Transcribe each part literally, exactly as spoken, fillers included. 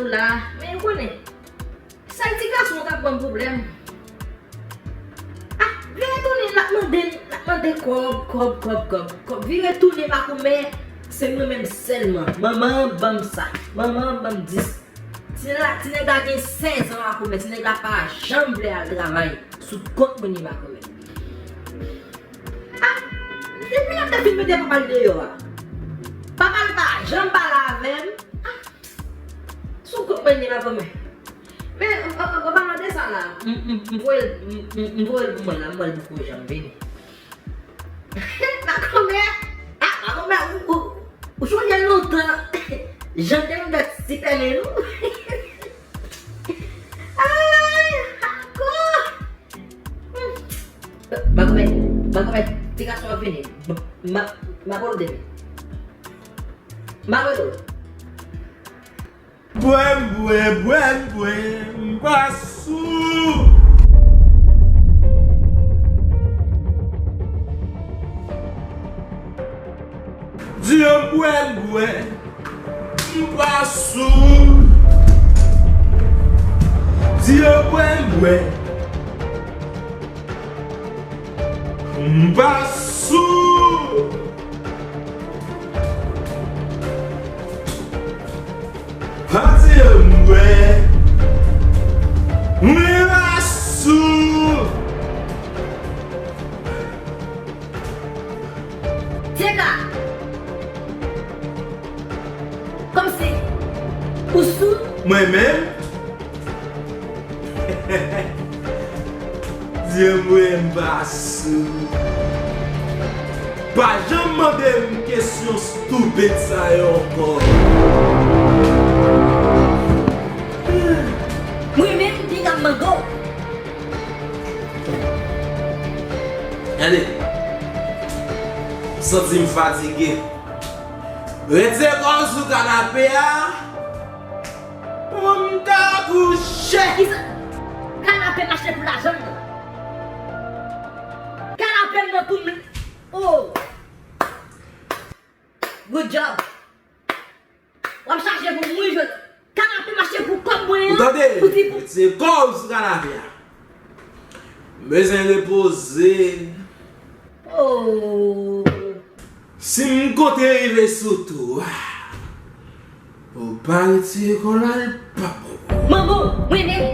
la. Men ou konnen, sèl ti gason an k ap ban m pwoblèm. Ah, vire tounen, l ap mande, l ap mande kòb, kòb, kòb, kòb, kòb. Vire tounen, makomè, se mwen menm sèlman. Manman an ban m sa. Manman an ban m dis. Ti nèg la, ti nèg la gen sèz an, makomè. Ti nèg la pa janm vle al travay sou kont mwen ni, makomè. Ah, depi lè m te fin mete papa l deyò a, papa l pa janm pale avè m. Ah, sou kont mwen ni, makomè. Men, an, an, an palan de sa la, m, m, m voye l, m, m, m voye l pou mwen la, m wè l poko janm vini. Makomè, ah, makomè, ou, ou, ou sonje lontan, jan te m fè ti pèlen nou? Ay, ankò! Makomè, makomè, ti gason ap vini. M, m, m ap rele w depi. M ap rele w. Bwè m bwè, bwè m bwè, m pa sou. Di yo bwè m bwè, m pa sou. Di yo bwè m bwè, m pa sou. Pati yo m bwè, m pa sou. Tcheka! Kòmsi ou sou? Mwen menm? Di m wi, m pa sou. Pa janm mande m kesyon stupid sa yo ankò. Mwen menm, piga m mango. Gade. Santi m fatige. Retire kò w sou kanape a. Pou m ka kouche. Kisa? Kanape mache pou lajan m nan. Kanape m nan pou m. Oh. Good job. W ap chaje pou m wi jodi. Kanape mache pou kòb mwen an. Ou tande? Ou di pou. Retire kò w sou kanape a. M bezwen repoze. Oh. Si m konte rive sou tou a, ou pa retire kò la, l p ap bon pou ou. Manbo, mwen menm.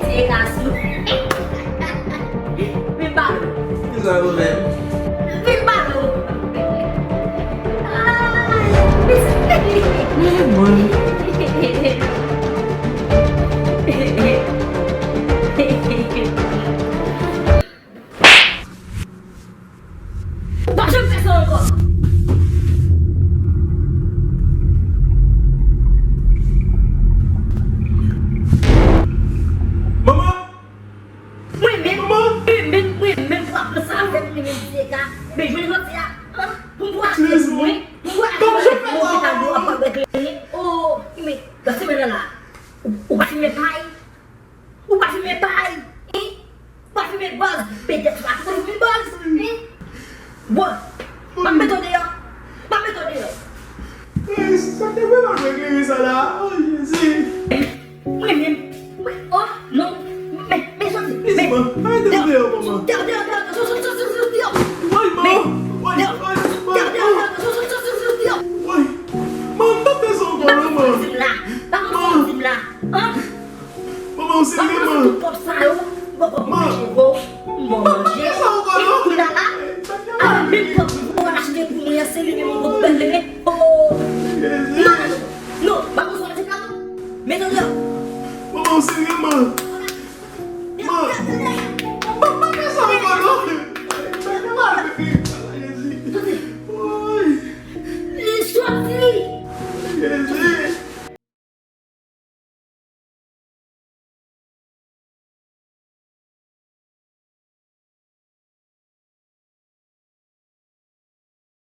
Tiye kasou. Vin ba nou. Kisa pwoblèm? Vin ba nou. Ay, mwen. Pa janm fè sa ankò. Manman! Mwen menm, mwen menm, mwen menm, w ap pran sa avè m, mwen menm, Zeka. Men jodi a, ah, pou m pran mwen, pou m pran mwen, mwen, mwen, mwen, mwen, mwen, mwen, oh, men, nan semèn nan la, ou, ou pa fimen pay? Ou pa fimen pay, hein? Ou pa fimen bòz, petèt ou pa konn fimen bòz, hein? Bon, m ap mete w deyò. M ap mete w deyò. Sa te vrèman regle sa la. Oh, Jezi. Mwen menm, mwen, oh, non. Men, men, Jezi, men, arete m deyò, manman.